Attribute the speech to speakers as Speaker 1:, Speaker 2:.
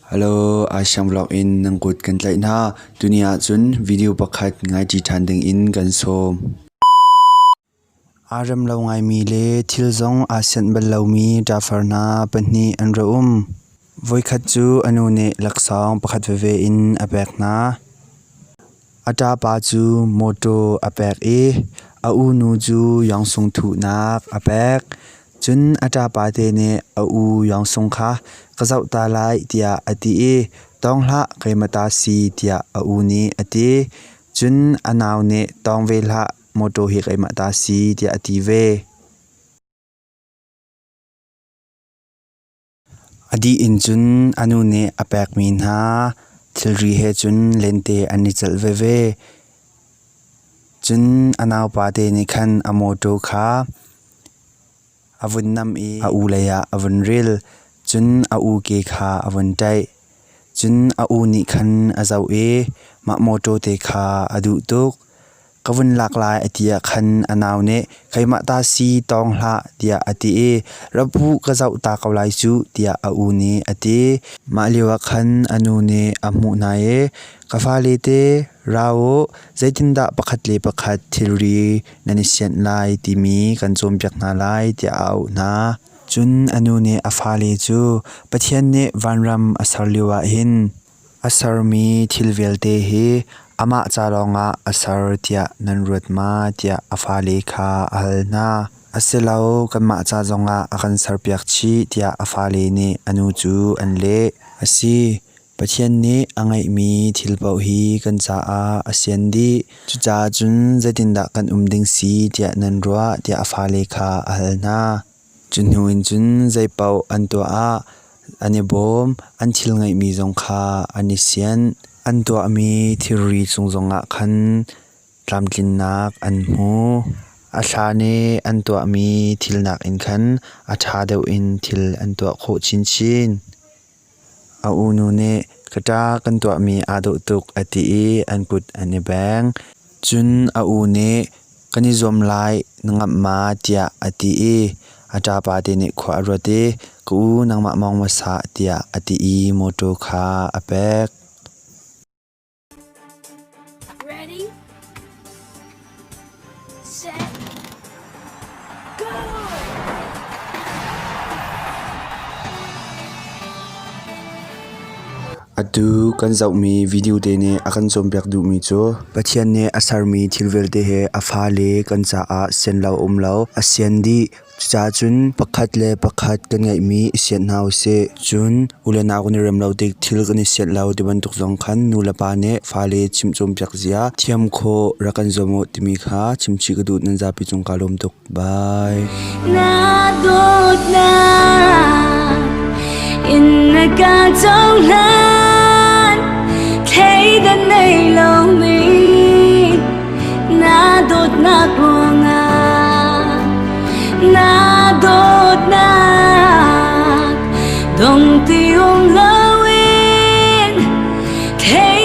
Speaker 1: Hello, Aishang vlog in nan kut kan tlaih hna. Tuni ahcun video pakhat ngaiṭi ṭhan ding in kan sawm. Aa rem lo ngaimi le thil zong aa sianh bal lomi ṭafar hna pahnih an ra um. Voikhat cu a nu nih laksawng pakhat veve in a pek hna. A ṭapa cu mawṭaw a pek i a unu cu yangsung thuhnak a pek. Cun a ṭapate nih a u yangsung kha ka zoh ta lai tiah a ti i tawng hlah keimah ta si tiah a u nih a ti. Cun a nau nih tawng ve hlah mawṭaw hi keimah ta si tiah a ti ve. A dih in cun a nu nih a pekmi hna thilri he cun lente an i celh veve. Cun a naupate nih khan a mawṭaw kha a vun nam i a u lei ah a vun ril. Cun a u ke kha a vun ṭaih. Cun a u nih khan a zoh i mah mawṭaw te kha a duh tuk. Ka vun lak lai a ti ah khan a nau nih keimah ta si tawng hlah tiah a ti i ra pu ka zoh ta ko lai cuh tiah a u nih a ti. Mah lio ah khan a nu nih a hmuh hna i ka fale te ra u zeitindah pakhat le pakhat thilri nan i sianh lai timi kan cawnpiak hna lai tiah a auh hna. Cun a nu nih a fale cu Pathian nih vanram a ser lio ah hin a sermi thil vialte hi amah ca lawngah a ser tiah nan ruat ma tiah a fale kha a hal hna. Asilo, kanmah ca zongah a kan serpiak chih tiah a fale nih a nu cu an leh. A si, Pathian nih a ngeihmi thil paoh hi kan caah a sian dih. Cucaah cun zeitindah kan um ding si tiah nan ruah tiah a fale kha a hal hna. Cu hnu in cun zeipaoh an tuah ah an i bawm, an thil ngeihmi zong kha an i sianh. An tuahmi thilri cung zongah khan tlamtlinnak an hmu. A hlan i an tuahmi thil nakin khan a ṭha deuh in thil an tuah khawh chinchin. A unu nih ka ṭa kan tuahmi aa dawh tuk a ti i an kut an i beng. Cun a u nih kan i zuam lai na ngamh ma tiah a ti i a ṭapa te nih khua a ruat i ka u nangmah mawng hmasa tiah a ti i mawṭaw kha a pek.
Speaker 2: Ready, set, go!
Speaker 1: Atu kan zohmi video te nih a kan cawnpiak duhmi cu Pathian nih a sermi thil vialte hi a fale kan caah sian lo um lo a sian dih. Cucaah cun pakhat le pakhat kan ngeihmi i sianh hna usih. Cun u le nau kan i rem lo tik thil kan i sianh lo ti bantuk zong khan nu le pa nih fale chimh cawnpiak zia thiam khawh rak kan zuam u timi kha chimchih ka duh. Nan zapi cung kaa lawm tuk. Bye.
Speaker 2: Na dawtnak in na ka cohlan thleidan nei lomi na dawtnak ruangah na dawtnak dong ti um loin thei.